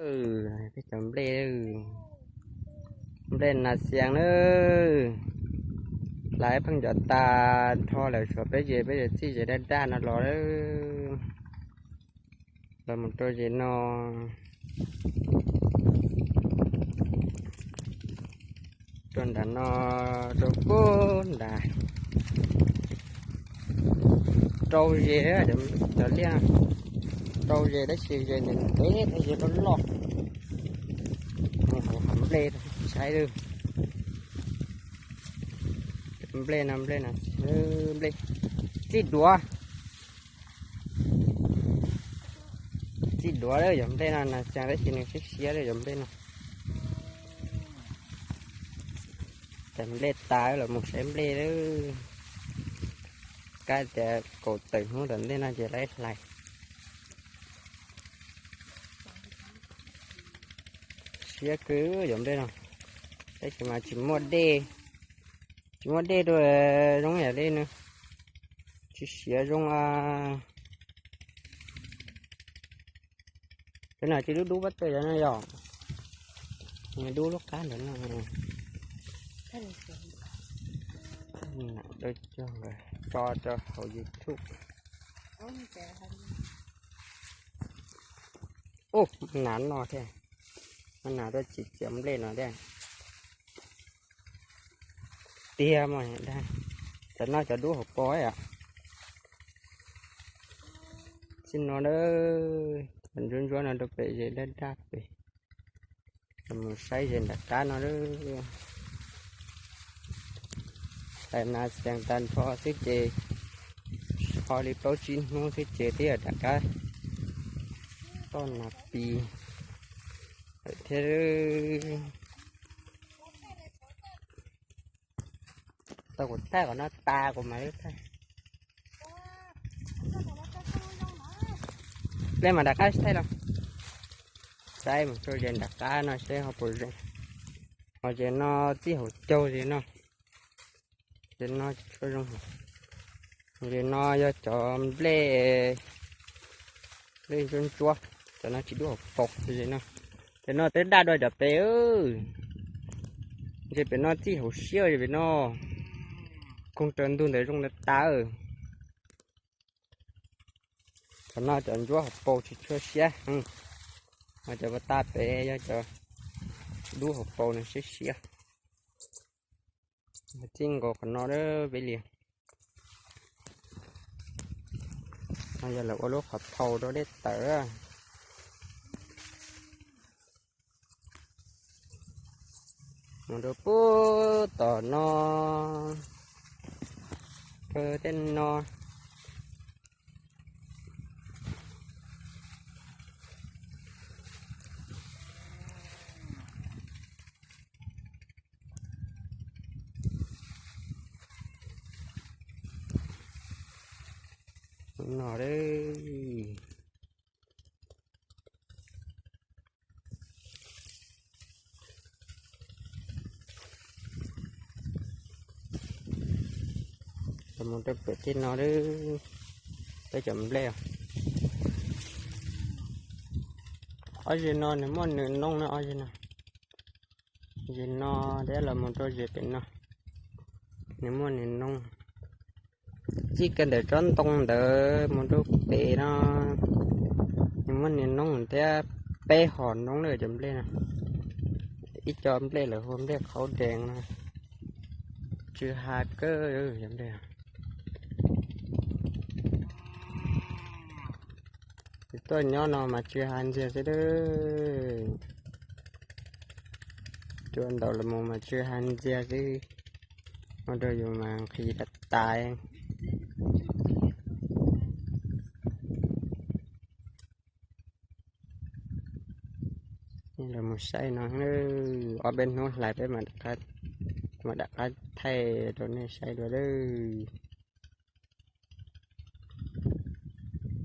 Peb cov nplej, nplej nas xias na, hlais pheej cov tas nrho lawm, tshuav peb zes, peb zes txij zes daj daj no los lawm. Los mus rau zes no, rau nram no, rau pub nram, rau zes, cov liaj, rau zes tab sis zes ntev ntev, zes loj loj. Mus hauv nplej saib, nplej no, nplej no, nplej txij duav, txij duav lawm. Yog nplej no nas xias tab sis nws siab siab lawm yog nplej no. Ces nplej tas los mus saib nplej lawm. Kab tias kaum tawm hnub tom ntej no ces lawv hlais. Siab kawg yog nplej no, tab sis mas tsis muaj dej, tsis muaj dej rau zoo yam li no, tsis siav zoo. Cov no tsis dub dub pob tw cov no yog, dub lub qab ntawd no. Tso rau hauv YouTube. Ub, nas no thiab, nas rau tsis txiav nplej no thiab. Tiag mas dag, cov no cov dub hauv paus yom. Txij no, cov ntsuab ntsuab no rau pem zes daj daj pem. Mus saib zes nram qab no, hlais nas xias tag nrho xwb ces, so li plaub tsib hnub xwb ces twb yog nram qab toj nas pis lawm thiab. Tau kuv thaij qhov no tas kuv mam li thaij. Peb mam rov qab thaij los, saib mus rau zes nram qab no seb ho puas zoo. Ho zes no txij hauv caug zes no, zes no tsis tshua zoo. Zes no yog cov nplej, nplej ntsuab ntsuab, cov no tsis dub hauv paus zes no. Zes no twb daj dua cov pem, zes pem no txij hauv siab zes pem no, koog raws ntug ntawd zoo tas tas. Cov no cov ntsuab hauv paus tsis tshua siab, ho cov pas tas pem yog cov dub hauv paus no siab siab. Txij nkaus qhov no peb li, no yog lawv ua lub qhov thau rau dej tawm. Mus rau pub tom no, rau tej no. No, mus rau pem tej no, peb cov nplej. Ob zes no nws muaj nws noob na, ob zes no. Zes no thiab los mus rau zes pem no, nws muaj nws noob. Txij kiag ntawm tsob ntoo ntawd mus rau pem no, nws muaj nws noob thiab, peb hom noob na cov nplej no. Ib co nplej lawv hu nplej khaub dees no, tsw ha kawg cov nplej. Tuaj nyob no mas tsw ha ntxiag xwb. Cua ntaus los mus mas tsw ha ntxiag xwb, ua rau yus mas nqhis tas tas. Los mus saib no, ob peb hnub hlais peb mam rov qab thaij rau nej saib dua lawm.